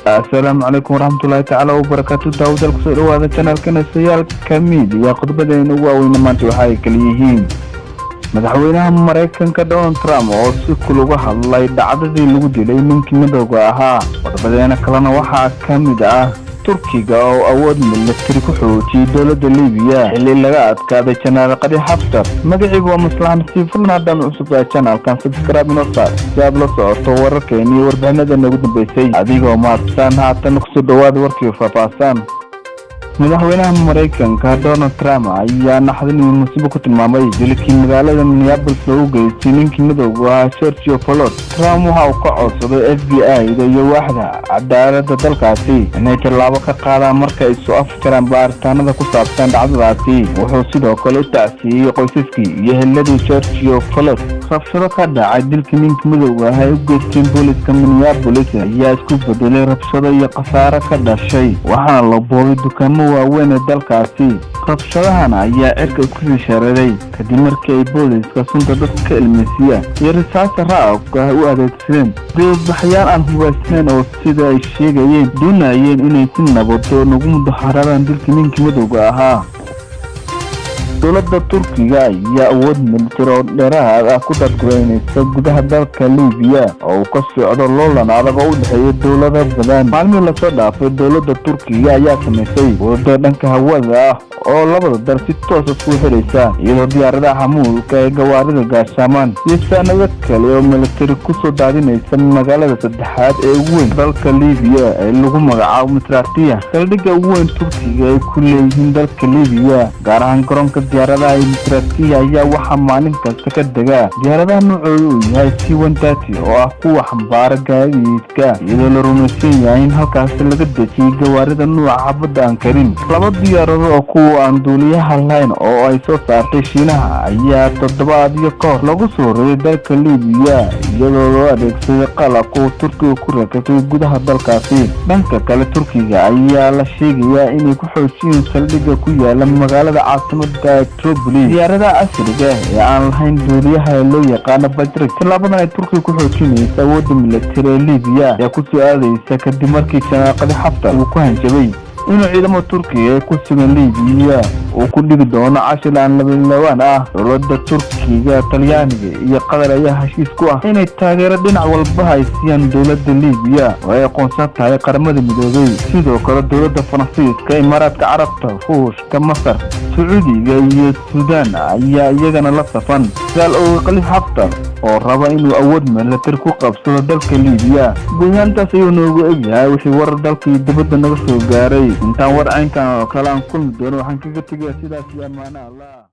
Asalaamu calaykum waraxmatullaahi tacaala wabarakaatu. Daawadaal, kusoo dhawaada channelkana Sayaalka Media. Qodobadayna ugu waaweyna maanta waxa ay kala yihiin: madaxweynaha Maraykanka Donald Trump oo si kuluga hadlay dhacdadii lagu dilay ninkii madowga ahaa. Qodobadeena kalena waxaa ka mid ah Turkiga oo awood milatari ku xoojiyey dowladda Libiya xilli laga adkaaday Jenaraal Khaliifa Xaftar. Magaciigu waa Maslaxa Nasiib. Fadlan, haddaan cusub tahay channelkan, subscribe inoo saar si aad la socoto wararkeena iyo warbixinada noogu dambeysay, adigoo mahadsan. Haatan kusoo dhawaada warkii faahfaahsan. Madaxweynaha Maraykanka Donald Trump ayaa naxdin iyo musiibo ku tilmaamay dilkii magaalada Minneapolis loogu geystay ninkii madowga ahaa George Floyd. Trump waxa uu ka codsaday FBI da iyo waaxda cadaaladda dalkaasi inay tallaabo ka qaadaan marka ay soo afjaraan baaritaanada ku saabsan dhacdadaasi. Wuxuu sidoo kale u tacsiiyey qoysaskii iyo eheladii George Floyd. Rabshado ka dhacay dilkii ninkii madowga ah ay u geysteen booliska Minneapolis ayaa isku bedelay rabshado iyo khasaare ka dhashay, waxaana la boobay dukaamo waaweyn ee dalkaasi. Rabshadahan ayaa cirka isku sii shareeray kadib markii ay booliska sunta dadka ka ilmeysiiya iyo risaasta raabka ah u adeegsadeen dibadbaxyaal aan hubaysnayn oo, sida ay sheegayeen, doonayeen inay si nabadoon ugu mudahararaan dilkii ninkii madowga ahaa. Dowladda Turkiga ayaa awood militari oo dheeraad ah ku dadgureynaysa gudaha dalka Libiya oo uu ka socdo loolan adag oo u dhexeeya dowlado badan. Maalmihii lasoo dhaafay, dowladda Turkiga ayaa samaysay waddo dhanka hawada ah oo labada dal si toos isku xidhaysa, iyadoo diyaaradaha xamuulka ee gawaarida gaashaamaan iyo saanado kale oo militari kusoo daadinaysa magaalada saddexaad ee ugu weyn dalka Libiya ee lagu magacaabo Misratiya. Saldhigga ugu weyn Turkiga ay ku leeyihiin dalka Libiya, gaar ahaan garoonka diyaaradaha ee Misratiya, ayaa waxaa maalin kasta ka dega diyaaradaha noocooda uu yahay C-130 oo ah kuwa xambaara gaadiidka, iyadoo la rumaysan yahay in halkaasi laga dejiyey gawaarida nuuca xabadda aan karin. Laba diyaarado oo kuwa aan duuliyaha lahayn oo ay soo saartay Shiinaha ayaa toddobaadyo ka hor lagu soo riday dalka Libiya, iyadoo loo adeegsaday qalabka uu Turkiga ku rakibtay gudaha dalkaasi. Dhanka kale, Turkiga ayaa la sheegayaa inay ku xoojiyeen saldhigga ku yaala magaalada caasimada Tripoli diyaaradaha casriga ee aan lahayn duuliyaha ee loo yaqaano Bayraktar. Tallaabadan ay Turkiga ku xoojinaysa awoodda militari ee Libiya ayaa kusoo aadaysa kadib markii Jenaraal Khaliifa Xaftar uu ku hanjabay inuu ciidamada Turkiga ee ku sugan Libiya uu ku dhigi doono cashir aan labalabaan ah. Dowladda Turkiga, Talyaaniga iyo Qatar ayaa heshiis ku ah inay taageero dhinac walbaha ay siiyaan dowladda Libiya oo ay aqoonsan tahay Qaramada Midoobay. Sidoo kale, dowladda Faransiiska, Imaaraadka Carabta, Ruushka, Masar, Sacuudiga iyo Suudaan ayaa iyagana la safan dagaal ooga Khaliif Xaftar oo raba inuu awood milatari ku qabsado dalka Libiya. Guud ahaantaas ayuu noogu egyahay wixii warar dalka iyo dibadda naga soo gaaray. Intaan war caynkan oo kale aan kulmi doono, waxaan kaga tegayaa sidaas iyo amaano Allah.